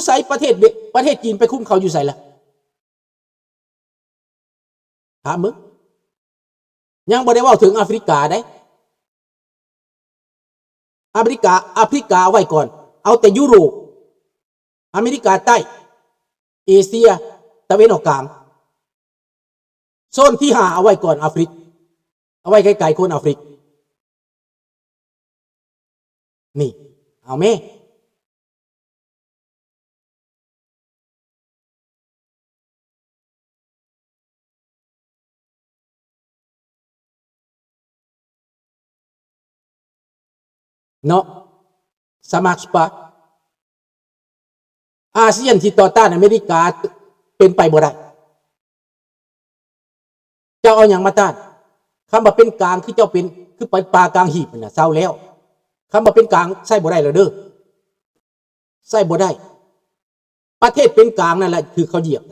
ໃສປະເທດເບ ປະເທດຈີນໄປຄຸມເຂົາຢູ່ໃສລະ? ຖາມເບິ່ງ. ຍັງບໍ່ໄດ້ເວົ້າເຖິງອາຟຣິກາເດ້. ອາເມລິກາ ອາຟຣິກາເອົາໄວ້ກ່ອນ ເອົາແຕ່ຢູໂຣບ ອາເມລິກາໃຕ້ ເອເຊຍ ຕາເວັນອອກກາງ. ໂຊນທີຫ້າເອົາໄວ້ກ່ອນອາຟຣິກ ເອົາໄວ້ໃກ້ໆຄົນອາຟຣິກ. ນີ້ ເອົາແມ້ ເນາະ ສະໝັກສະປາ ອາຊຽນທີ່ຕໍ່ຕ້ານອາເມລິກາເປັນໄປບໍ່ໄດ້. ເຈົ້າເອົາຫຍັງມາຕ້ານ? ຄຳວ່າເປັນກາງ ຄືເຈົ້າເປັນ ຄືໄປປ່າກາງຫີບຫັ້ນນະ ເຊົາແລ້ວ. ຄຳວ່າເປັນກາງໃຊ້ບໍ່ໄດ້ແລ້ວເດີ້ ໃຊ້ບໍ່ໄດ້. ປະເທດເປັນກາງນັ້ນແຫຼະຖືກເຂົາຢຽບ.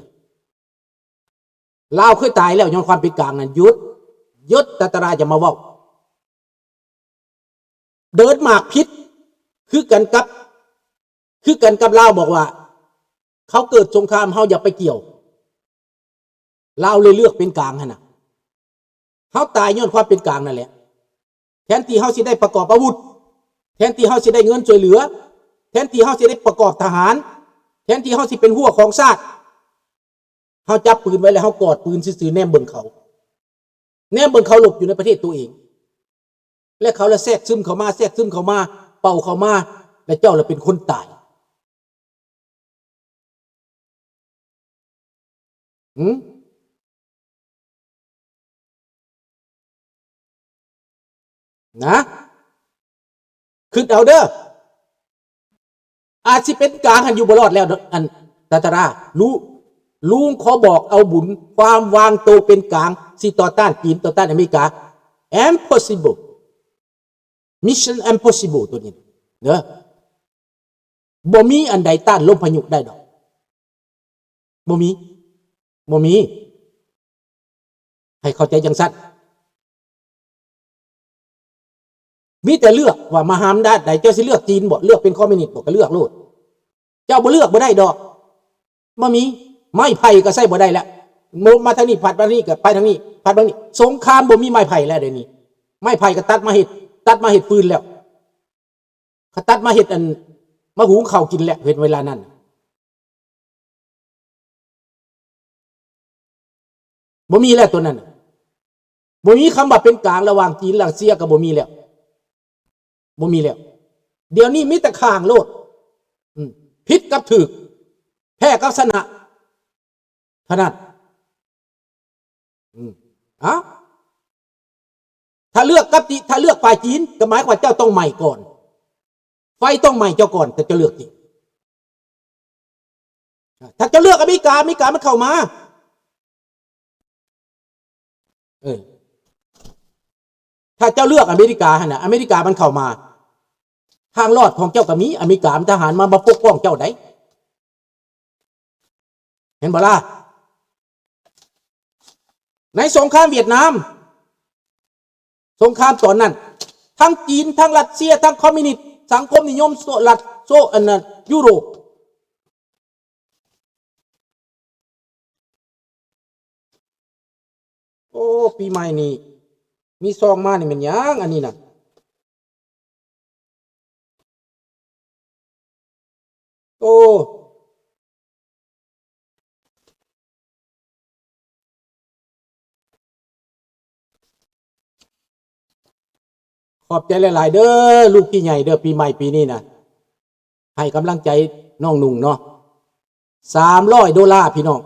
ລາວເຄີຍຕາຍແລ້ວຍ້ອນຄວາມເປັນກາງນັ້ນ. ຢຸດ ຢຸດ ຕາຕະລາ ຢ່າມາເວົ້າ. ເດີນໝາກຜິດ ຄືກັນກັບ ຄືກັນກັບລາວບອກວ່າ ເຂົາເກີດສົງຄາມ ເຮົາຢ່າໄປກ່ຽວ. ລາວເລີຍເລືອກເປັນກາງຫັ້ນນະ. ເຮົາຕາຍຍ້ອນຄວາມເປັນກາງນັ້ນແຫຼະ. ແທນທີ່ເຮົາຊິໄດ້ປະກອບອາວຸດ, ແທນທີ່ເຮົາຊິໄດ້ເງິນຊ່ວຍເຫຼືອ, ແທນທີ່ເຮົາຊິໄດ້ປະກອບທະຫານ, ແທນທີ່ເຮົາຊິເປັນຮົ້ວຂອງຊາດ, ເຮົາຈັບປືນໄວ້ແລ້ວເຮົາກອດປືນຊື່ໆ ແນມເບິ່ງເຂົາ, ແນມເບິ່ງເຂົາລົບຢູ່ໃນປະເທດໂຕເອງ ແລະ ເຂົາລະແຊກຊຶມເຂົ້າມາ, ແຊກຊຶມເຂົ້າມາ, ເປົ່າເຂົ້າມາ, ແລະ ເຈົ້າລະເປັນຄົນຕາຍ. ຫື? ນະ? ຄິດເອົາເດີ້. ອາດຊິເປັນກາງຫັ້ນຢູ່ບໍ່ລອດແລ້ວ ອັນ ຕາຕາລາ ລຸ ລຸງຂໍບອກເອົາບຸນ ຄວາມວາງໂຕເປັນກາງ ຊິຕໍ່ຕ້ານຈີນ ຕໍ່ຕ້ານອາເມລິກາ impossible mission impossible ໂຕນີ້ເດີ. ບໍ່ມີອັນໃດຕ້ານລົມພາຍຸໄດ້ດອກ. ບໍ່ມີ. ບໍ່ມີ. ໃຫ້ເຂົ້າໃຈຈັ່ງຊັ້ນ. ມີແຕ່ເລືອກວ່າມະຫາອຳນາດໃດ, ເຈົ້າຊິເລືອກຈີນບໍ? ເລືອກເປັນຄອມມິວນິດບໍ? ກໍເລືອກໂລດ. ເຈົ້າບໍ່ເລືອກບໍ່ໄດ້ດອກ. ບໍ່ມີ. ໄມ້ໄຜ່ກໍໃຊ້ບໍ່ໄດ້ແລ້ວ. ລົມມາທາງນີ້ ພັດມາທາງນີ້ກໍໄປທາງນີ້ ພັດມານີ້. ສົງຄາມບໍ່ມີໄມ້ໄຜ່ແລ້ວດຽວນີ້. ໄມ້ໄຜ່ກໍຕັດມາເຮັດ ຕັດມາເຮັດຟືນແລ້ວ. ເຂົາຕັດມາເຮັດອັນ ມາຫຸງເຂົ້າກິນແຫຼະ ເຫັນເວລານັ້ນ. ບໍ່ມີແລ້ວໂຕນັ້ນ. ບໍ່ມີຄຳວ່າເປັນກາງລະຫວ່າງຈີນ ຣັດເຊຍ ກໍບໍ່ມີແລ້ວ. ບໍ່ມີແລ້ວ. ດຽວນີ້ມີແຕ່ຂ້າງໂລດ. ອືມ. ຜິດກັບຖືກ. ແພ້ກັບຊະນະ. ເທົ່ານັ້ນ. ອືມ ເອົ້າ ຖ້າເລືອກກັບຈີ ຖ້າເລືອກຝ່າຍຈີນ ກໍໝາຍຄວາມວ່າເຈົ້າຕ້ອງໄໝ້ກ່ອນ. ໄຟຕ້ອງໄໝ້ເຈົ້າກ່ອນ ຖ້າເຈົ້າເລືອກຈີນ. ຖ້າເຈົ້າເລືອກອາເມລິກາ ອາເມລິກາມັນເຂົ້າມາ. ເອີ ຖ້າເຈົ້າເລືອກອາເມລິກາຫັ້ນນະ ອາເມລິກາມັນເຂົ້າມາ. ທາງລອດຂອງເຈົ້າກໍມີ ອາເມລິກາມັນທະຫານມາ ມາປົກປ້ອງເຈົ້າໄດ໋. ເຫັນບໍ່ລະ? ໃນສົງຄາມຫວຽດນາມ ສົງຄາມຕອນນັ້ນ ທັງຈີນ ທັງຣັດເຊຍ ທັງຄອມມິວນິດ ສັງຄົມນິຍົມ ໂຊ ລັດ ໂຊ ອັນນັ້ນ ຢູໂຣບ. ໂອ້ ປີໃໝ່ນີ້ ມີຊອງມານີ້ແມ່ນຫຍັງ ອັນນີ້ນະ? ໂອ້ ຂອບໃຈຫຼາຍໆເດີ ລູກພີ່ໃຫຍ່ເດີ ປີໃໝ່ປີນີ້ນະ ໃຫ້ກຳລັງໃຈນ້ອງນຸ່ງເນາະ ສາມຮ້ອຍໂດລາພີ່ນ້ອງ.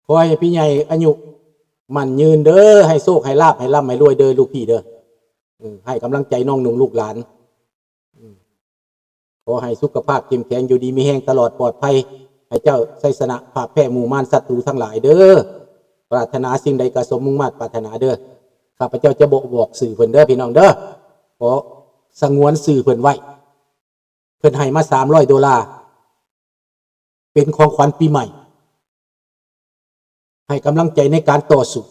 ຂໍໃຫ້ພີ່ໃຫຍ່ອາຍຸໝັ້ນຍືນເດີ ໃຫ້ໂຊກໃຫ້ລາບ ໃຫ້ລ່ຳໃຫ້ລວຍເດີ ລູກພີ່ເດີ. ເອີ ໃຫ້ກຳລັງໃຈນ້ອງນຸ່ງລູກຫຼານ. ເອີ ຂໍໃຫ້ສຸຂະພາບເຂັ້ມແຂງ ຢູ່ດີມີແຮງ ຕະຫຼອດປອດໄພ ໃຫ້ເຈົ້າໄຊຊະນະ ພາບແພ້ໝູ່ມານສັດຕູທັງຫຼາຍເດີ. ປາດຖະໜາສິ່ງໃດກໍສົມມຸ່ງມາດປາດຖະໜາເດີ. ຂ້າພະເຈົ້າຈະບໍ່ບອກຊື່ເພິ່ນເດີພີ່ນ້ອງເດີ. ຂໍສະຫງວນຊື່ເພິ່ນໄວ້. ເພິ່ນໃຫ້ມາສາມຮ້ອຍໂດລາ ເປັນຂອງຂວັນປີໃໝ່. ໃຫ້ກຳລັງໃຈໃນການຕໍ່ສູ້.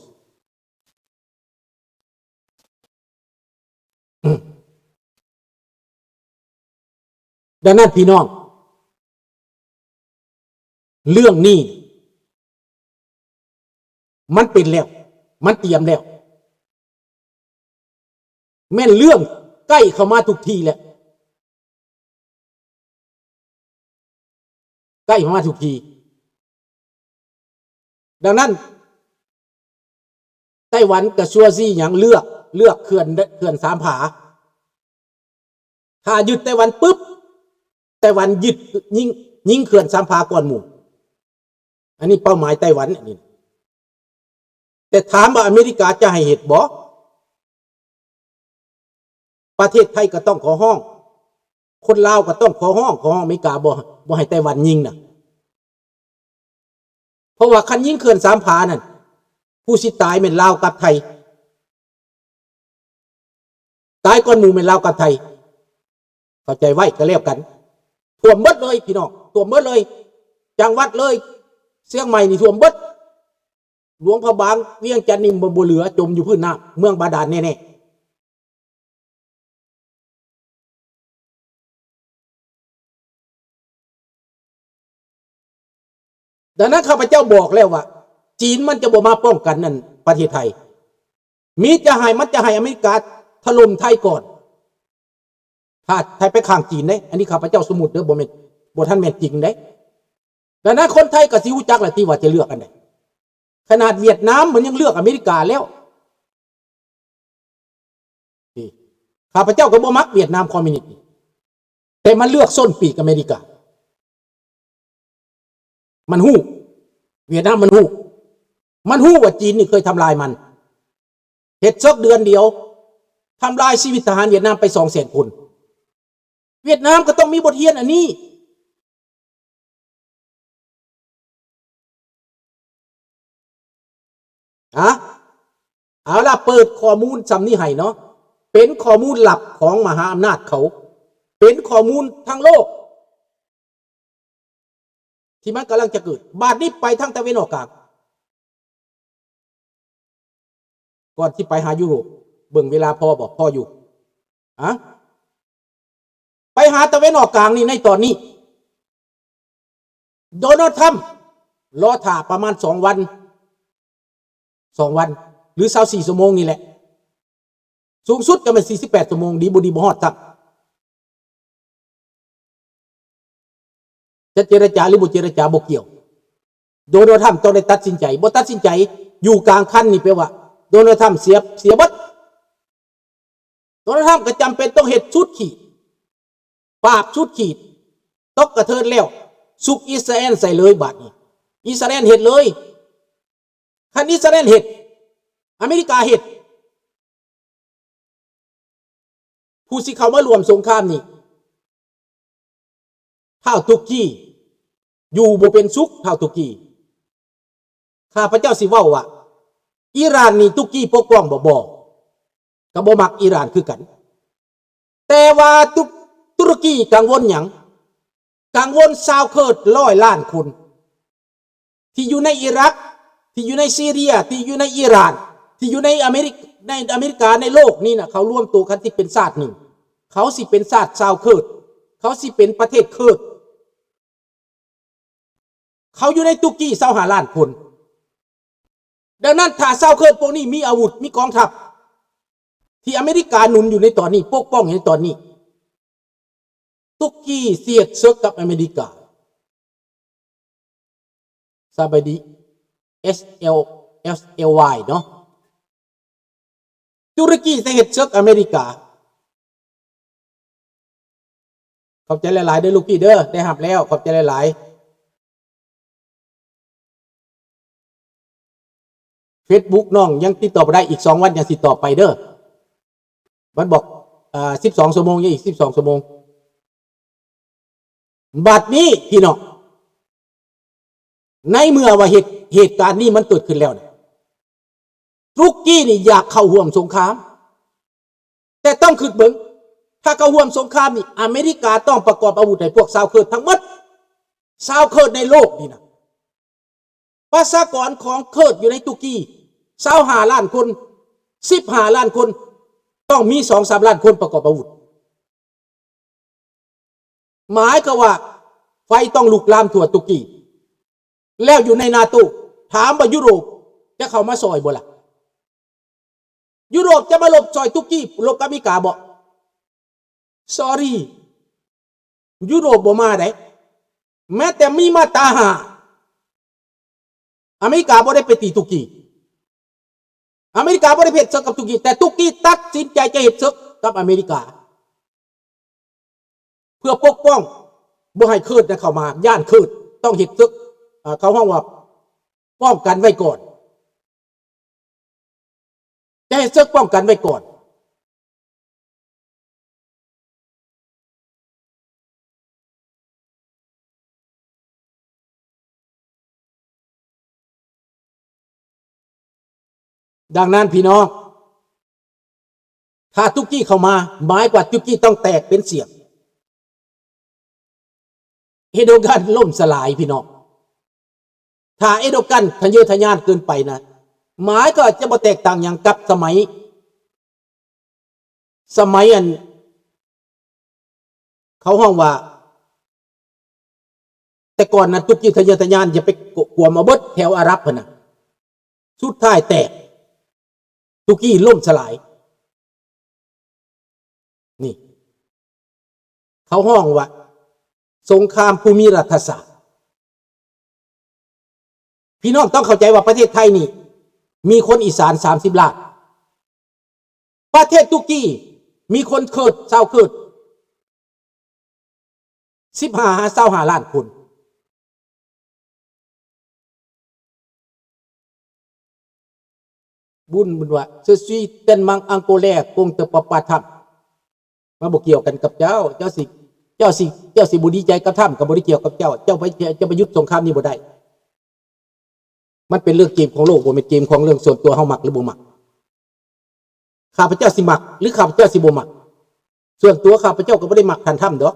ອືມ ດັ່ງນັ້ນພີ່ນ້ອງ ເລື່ອງນີ້ມັນເປັນແລ້ວ ມັນຕຽມແລ້ວ ແມ່ນເລື່ອງໃກ້ເຂົ້າມາທຸກທີແລ້ວ ໃກ້ເຂົ້າມາທຸກທີ. ດັ່ງນັ້ນ ໄຕ້ຫວັນກະຊົ່ວຊີ້ຫຍັງ ເລືອກ ເລືອກເຂື່ອນ ເຂື່ອນສາມຜາ. ຖ້າຍຶດໄຕ້ຫວັນປຶບ ໄຕ້ຫວັນຍຶດ ຍິງ ຍິງເຂື່ອນສາມຜາກ່ອນໝູ່. ອັນນີ້ເປົ້າໝາຍໄຕ້ຫວັນ ອັນນີ້. ແຕ່ຖາມວ່າອາເມລິກາຈະໃຫ້ເຮັດບໍ່? ປະເທດໄທກໍຕ້ອງຂໍຮ້ອງ, ຄົນລາວກໍຕ້ອງຂໍຮ້ອງ, ຂໍຮ້ອງອາເມລິກາ ບໍ່ ບໍ່ໃຫ້ໄຕ້ຫວັນຍິງນະ. ເພາະວ່າຄັນຍິງເຂື່ອນສາມຜານັ້ນ ຜູ້ຊິຕາຍແມ່ນລາວກັບໄທ. ຕາຍກ່ອນໝູ່ແມ່ນລາວກັບໄທ. ເຂົ້າໃຈໄວ້ກໍແລ້ວກັນ. ຖ້ວມເບິດເລີຍພີ່ນ້ອງ, ຖ້ວມເບິດເລີຍ. ຈັງຫວັດເລີຍ, ຊຽງໃໝ່ນີ້ຖ້ວມເບິດ. ຫຼວງພະບາງ, ວຽງຈັນນີ້ບໍ່ ບໍ່ເຫຼືອ, ຈົມຢູ່ພື້ນນ້ຳ, ເມືອງບາດານແນ່ໆ. ດັ່ງນັ້ນ ຂ້າພະເຈົ້າບອກແລ້ວວ່າ ຈີນມັນຈະບໍ່ມາປ້ອງກັນນັ້ນປະເທດໄທ. ມີຈະໃຫ້ ມັນຈະໃຫ້ອາເມລິກາຖະຫຼົ່ມໄທກ່ອນ ຖ້າໄທໄປຂ້າງຈີນເດ້. ອັນນີ້ຂ້າພະເຈົ້າສົມມຸດເດີ, ບໍ່ແມ່ນ ບໍ່ທັນແມ່ນຈິງເດ້. ດັ່ງນັ້ນ ຄົນໄທກໍຊິຮູ້ຈັກແຫຼະຕິວ່າຈະເລືອກອັນໃດ. ຂະໜາດຫວຽດນາມມັນຍັງເລືອກອາເມລິກາແລ້ວ. ນີ້ ຂ້າພະເຈົ້າກໍບໍ່ມັກຫວຽດນາມຄອມມິວນິດນີ້ ແຕ່ມັນເລືອກສົ້ນປີກອາເມລິກາ. ມັນຮູ້ ຫວຽດນາມມັນຮູ້ ມັນຮູ້ວ່າຈີນນີ້ເຄີຍທຳລາຍມັນ. ເຮັດເສິກເດືອນດຽວ ທຳລາຍຊີວິດທະຫານຫວຽດນາມໄປສອງແສນຄົນ. ຫວຽດນາມກໍຕ້ອງມີບົດຮຽນອັນນີ້. ອະ ເອົາລະ ເປີດຂໍ້ມູນຊ່ຳນີ້ໃຫ້ເນາະ. ເປັນຂໍ້ມູນລັບຂອງມະຫາອຳນາດເຂົາ. ເປັນຂໍ້ມູນທັງໂລກ ທີ່ມັນກຳລັງຈະເກີດ. ບາດນີ້ໄປທາງຕາເວັນອອກກາງ. ກ່ອນຊິໄປຫາຢູໂຣບ ເບິ່ງເວລາພໍບໍ່? ພໍຢູ່. ອະ ໄປຫາຕາເວັນອອກກາງນີ້ໃນຕອນນີ້. ໂດນັລ ທຣຳ ລໍຖ້າປະມານສອງວັນ, ສອງວັນ ຫຼື ຊາວສີ່ຊົ່ວໂມງນີ້ແຫຼະ. ສູງສຸດກໍແມ່ນສີ່ສິບແປດຊົ່ວໂມງ, ດີບໍ່ດີບໍ່ຮອດຊ້ຳ. ຈະເຈລະຈາ ຫຼື ບໍ່ເຈລະຈາບໍ່ກ່ຽວ. ໂດນັລ ທຣຳ ຕ້ອງໄດ້ຕັດສິນໃຈ. ບໍ່ຕັດສິນໃຈ ຢູ່ກາງຄັນນີ້ ແປວ່າ ໂດນັລ ທຣຳ ເສຍ ເສຍເບິດ. ໂດນັລ ທຣຳ ກໍຈຳເປັນຕ້ອງເຮັດສຸດຂີດ, ປາບສຸດຂີດ, ຕົກກະເທີນແລ້ວ ຊຸກອິດສະຣາແອນໃສ່ເລີຍ. ບາດນີ້ ອິດສະຣາແອນເຮັດເລີຍ. ຄັນອິດສະຣາແອນເຮັດ, ອາເມລິກາເຮັດ, ຜູ້ຊິເຂົ້າມາຮ່ວມສົງຄາມນີ້ ທ້າວຕຸກກີ ຢູ່ບໍ່ເປັນສຸກ. ທ້າວຕຸກກີ ຂ້າພະເຈົ້າຊິເວົ້າວ່າ ອີຣານນີ້ຕຸກກີປົກປ້ອງບໍ່? ບໍ່, ກໍບໍ່ມັກອີຣານຄືກັນ. ແຕ່ວ່າຕຸ ຕຸລະກີກັງວົນຫຍັງ? ກັງວົນຊາວເຄີດຮ້ອຍລ້ານຄົນ ທີ່ຢູ່ໃນອີຣັກ, ທີ່ຢູ່ໃນຊີເຣຍ, ທີ່ຢູ່ໃນອີຣານ, ທີ່ຢູ່ໃນອາເມລິກ, ໃນອາເມລິກາ, ໃນໂລກນີ້ນະ, ເຂົາລວມໂຕກັນຊິເປັນຊາດໜຶ່ງ. ເຂົາຊິເປັນຊາດຊາວເຄີດ, ເຂົາຊິເປັນປະເທດເຄີດ. ເຂົາຢູ່ໃນຕຸກກີຊາວຫ້າລ້ານຄົນ. ດັ່ງນັ້ນ ຖ້າຊາວເຄີດພວກນີ້ມີອາວຸດ, ມີກອງທັບ ທີ່ອາເມລິກາໜູນຢູ່ໃນຕອນນີ້, ປົກປ້ອງຢູ່ໃນຕອນນີ້, ຕຸກກີຊິເຮັດເສິກກັບອາເມລິກາ. ສະບາຍດີ ເອສ ແອລ ເອສ ແອລ ວາຍ ເນາະ. ຕຸລະກີຈະເຮັດເສິກອາເມລິກາ. ຂອບໃຈຫຼາຍໆເດີລູກພີ່ເດີ, ໄດ້ຮັບແລ້ວ, ຂອບໃຈຫຼາຍໆ. ເຟສບຸກນ້ອງຍັງຕິດຕໍ່ບໍ່ໄດ້, ອີກສອງວັນຍັງຊິຕອບໄປເດີ. ມັນບອກ ເອີ ສິບສອງຊົ່ວໂມງ, ຍັງອີກສິບສອງຊົ່ວໂມງ. ບັດນີ້ພີ່ນ້ອງ, ໃນເມື່ອວ່າເຫດ, ເຫດການນີ້ມັນເກີດຂຶ້ນແລ້ວນະ, ຕຸກກີນີ້ຢາກເຂົ້າຮ່ວມສົງຄາມ, ແຕ່ຕ້ອງຄິດເບິ່ງ, ຖ້າເຂົ້າຮ່ວມສົງຄາມນີ້, ອາເມລິກາຕ້ອງປະກອບອາວຸດໃຫ້ພວກຊາວເຄີດທັງໝົດ, ຊາວເຄີດໃນໂລກນີ້ນະ. ປະຊາກອນຂອງເຄີດຢູ່ໃນຕຸກກີ ຊາວຫ້າລ້ານຄົນ ສິບຫ້າລ້ານຄົນ ຕ້ອງມີສອງສາມລ້ານຄົນປະກອບອາວຸດ. ໝາຍຄວາມວ່າໄຟຕ້ອງລຸກລາມທົ່ວຕຸກກີ ແລ້ວຢູ່ໃນນາໂຕ ຖາມວ່າຢູໂຣບຈະເຂົ້າມາຊ່ອຍບໍ່ລະ? ຢູໂຣບຈະມາລົບຊ່ອຍຕຸກກີ ລົບກັບອາເມລິກາບໍ່? ຊໍຣີ ຢູໂຣບບໍ່ມາໃດ. ແມ້ແຕ່ມີມາດຕາຫ້າ ອາເມລິກາບໍ່ໄດ້ໄປຕີຕຸກກີ ອາເມລິກາບໍ່ໄດ້ເຮັດເສິກກັບຕຸກກີ ແຕ່ຕຸກກີຕັດສິນໃຈຈະເຮັດເສິກກັບອາເມລິກາ ເພື່ອປົກປ້ອງບໍ່ໃຫ້ເຄີດນັ້ນເຂົ້າມາ ຢ້ານເຄີດຕ້ອງເຮັດເສິກ ເອີ ເຂົາຮ້ອງວ່າປ້ອງກັນໄວ້ກ່ອນ ຈະເຮັດເສິກປ້ອງກັນໄວ້ກ່ອນ. ດັ່ງນັ້ນພີ່ນ້ອງ ຖ້າຕຸກກີເຂົ້າມາ ໝາຍກວ່າຕຸກກີຕ້ອງແຕກເປັນສ່ຽງ. ເອໂດກັນລົ້ມສະຫຼາຍພີ່ນ້ອງ. ຖ້າເອໂດກັນທະເຍີທະຍານເກີນໄປນະ ໝາຍກໍຈະບໍ່ແຕກຕ່າງຫຍັງກັບສະໄໝ ສະໄໝອັນ ເຂົາຮ້ອງວ່າ ແຕ່ກ່ອນນະ ຕຸກກີທະເຍີທະຍານ ຢ່າໄປກວມເອົາເບິດແຖວອາຣັບຫັ້ນນະ ສຸດທ້າຍແຕກ ຕຸກກີລົ້ມສະຫຼາຍ. ນີ້ ເຂົາຮ້ອງວ່າ ສົງຄາມພູມິລັດຖະສາດ. ພີ່ນ້ອງຕ້ອງເຂົ້າໃຈວ່າປະເທດໄທນີ້ ມີຄົນອີສານສາມສິບລ້ານ. ປະເທດຕຸກກີ ມີຄົນເຄີດ ຊາວເຄີດ ສິບຫ້າຫາຊາວຫ້າລ້ານຄົນ. ບຸນ ບຸນວ່າ Je suis tellement en colère contre papa Trump. ມັນບໍ່ກ່ຽວກັນກັບເຈົ້າ. ເຈົ້າຊິ ເຈົ້າຊິ ເຈົ້າຊິບໍ່ດີໃຈກັບທຳ ກໍບໍ່ໄດ້ກ່ຽວກັບເຈົ້າ. ເຈົ້າໄປ ເຈົ້າໄປຢຸດສົງຄາມນີ້ບໍ່ໄດ້. ມັນເປັນເລື່ອງເກມຂອງໂລກ ບໍ່ແມ່ນເກມຂອງເລື່ອງສ່ວນຕົວເຮົາມັກຫຼືບໍ່ມັກ. ຂ້າພະເຈົ້າຊິມັກ ຫຼື ຂ້າພະເຈົ້າຊິບໍ່ມັກ ສ່ວນຕົວຂ້າພະເຈົ້າກໍບໍ່ໄດ້ມັກທ່ານທຳດອກ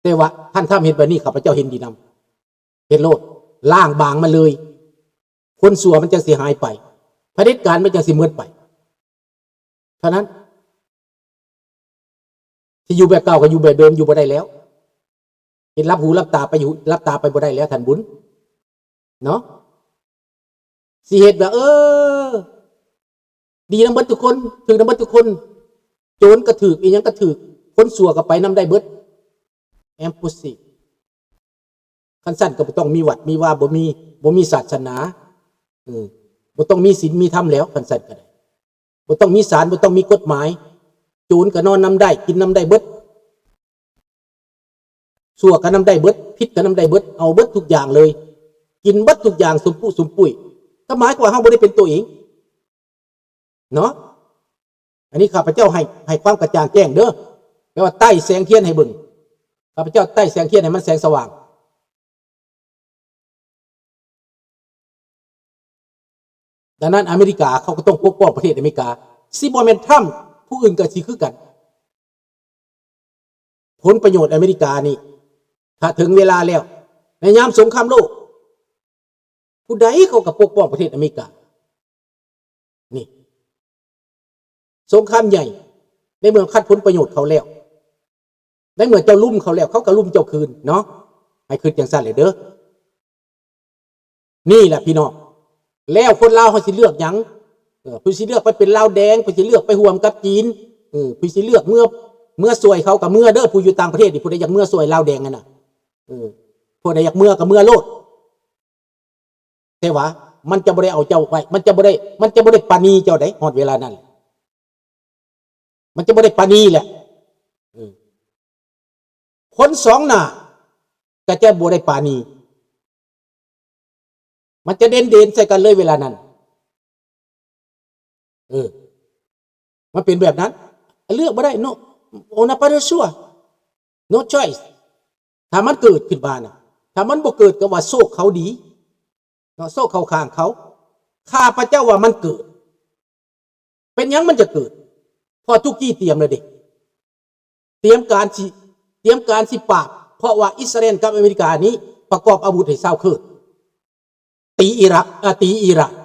ແຕ່ວ່າທ່ານທຳເຮັດແບບນີ້ ຂ້າພະເຈົ້າເຫັນດີນຳ. ເຮັດໂລດ ລ້າງບາງມັນເລີຍ ຄົນຊົ່ວມັນຈັ່ງຊິຫາຍໄປ ຜະເດັດການມັນຈັ່ງຊິໝົດໄປ ເທົ່ານັ້ນ. ຊິຢູ່ແບບເກົ່າກໍຢູ່ແບບເດີມຢູ່ບໍ່ໄດ້ແລ້ວ. ເຮັດຫຼັບຫູຫຼັບຕາໄປຢູ່ ຫຼັບຕາໄປບໍ່ໄດ້ແລ້ວທ່ານບຸນ ເນາະ. ຊິເຮັດວ່າ ເອີ ດີນຳເບິດທຸກຄົນ ຖືກນຳເບິດທຸກຄົນ ໂຈນກໍຖືກ ອີ່ຫຍັງກໍຖືກ ຄົນຊົ່ວກໍໄປນຳໄດ້ເບິດ impossible. ຄັນຊັ້ນກໍບໍ່ຕ້ອງມີວັດມີວາ ບໍ່ມີ ບໍ່ມີສາສະໜາ ເອີ ບໍ່ຕ້ອງມີສິນມີທຳແລ້ວ ຄັນຊັ້ນກໍໄດ້ ບໍ່ຕ້ອງມີສານ ບໍ່ຕ້ອງມີກົດໝາຍ ໂຈນກໍນອນນຳໄດ້ ກິນນຳໄດ້ເບິດ ຊົ່ວກໍນຳໄດ້ເບິດ ຜິດກໍນຳໄດ້ເບິດ ເອົາເບິດທຸກຢ່າງເລີຍ ກິນເບິດທຸກຢ່າງ ສຸມປຸສຸມປຸຍ ກໍໝາຍຄວາມວ່າເຮົາບໍ່ໄດ້ເປັນຕົວເອງ ເນາະ. ອັນນີ້ຂ້າພະເຈົ້າໃຫ້ ໃຫ້ຄວາມກະຈ່າງແຈ້ງເດີ້ ແປວ່າໄຕ້ແສງທຽນໃຫ້ເບິ່ງ ຂ້າພະເຈົ້າໄຕ້ແສງທຽນໃຫ້ມັນແສງສະຫວ່າງ. ດັ່ງນັ້ນອາເມລິກາເຂົາກໍຕ້ອງປົກປ້ອງປະເທດອາເມລິກາ ຊິບໍ່ແມ່ນທຳ ຜູ້ອື່ນກໍຊິຄືກັນ. ຜົນປະໂຫຍດອາເມລິການີ້ ຖ້າເຖິງເວລາແລ້ວ ໃນຍາມສົງຄາມໂລກ ຜູ້ໃດເຂົາກໍປົກປ້ອງປະເທດອາເມລິກາ ນີ້ ສົງຄາມໃຫຍ່ ໃນເມື່ອຂັດຜົນປະໂຫຍດເຂົາແລ້ວ ໃນເມື່ອເຈົ້າລຸມເຂົາແລ້ວ ເຂົາກໍລຸມເຈົ້າຄືນເນາະ ໃຫ້ຄິດຈັ່ງຊັ້ນແຫຼະເດີ້. ນີ້ແຫຼະພີ່ນ້ອງ ແລ້ວຄົນລາວເຮົາຊິເລືອກຫຍັງ? ເອີ ຜູ້ຊິເລືອກໄປເປັນລາວແດງ ຜູ້ຊິເລືອກໄປຮ່ວມກັບຈີນ ເອີ ຜູ້ຊິເລືອກເມືອ ເມືອຊ່ວຍເຂົາກໍເມືອເດີ້ ຜູ້ຢູ່ຕ່າງປະເທດນີ້ ຜູ້ໃດຢາກເມືອຊ່ວຍລາວແດງຫັ້ນນະ ເອີ ຜູ້ໃດຢາກເມືອກໍເມືອໂລດ ແຕ່ວ່າມັນຈະບໍ່ໄດ້ເອົາເຈົ້າໄວ້ ມັນຈະບໍ່ໄດ້ ມັນຈະບໍ່ໄດ້ປານີເຈົ້າໃດ ຮອດເວລານັ້ນ ມັນຈະບໍ່ໄດ້ປານີແຫຼະ ເອີ ຄົນສອງໜ້າກໍຈະບໍ່ໄດ້ປານີ ມັນຈະເດັນເດນໃສ່ກັນເລີຍເວລານັ້ນ ເອີ ມັນເປັນແບບນັ້ນ ເລືອກບໍ່ໄດ້ no, on n'a pas le choix, no choice. ຖ້າມັນເກີດຂຶ້ນມານະ ຖ້າມັນບໍ່ເກີດກໍວ່າໂຊກເຂົາດີເນາະ ໂຊກເຂົ້າຂ້າງເຂົາ ຂ້າພະເຈົ້າວ່າມັນເກີດ. ເປັນຫຍັງມັນຈະເກີດ? ເພາະຕຸກກີຕຽມແລ້ວເດ້ ຕຽມການຊິ ຕຽມການຊິປາບ ເພາະວ່າອິດສະຣາເອນກັບອາເມລິການີ້ປະກອບອາວຸດໃຫ້ຊາວເຄີດ. ຕີອີຣັກ ອາ ຕີອີຣານ.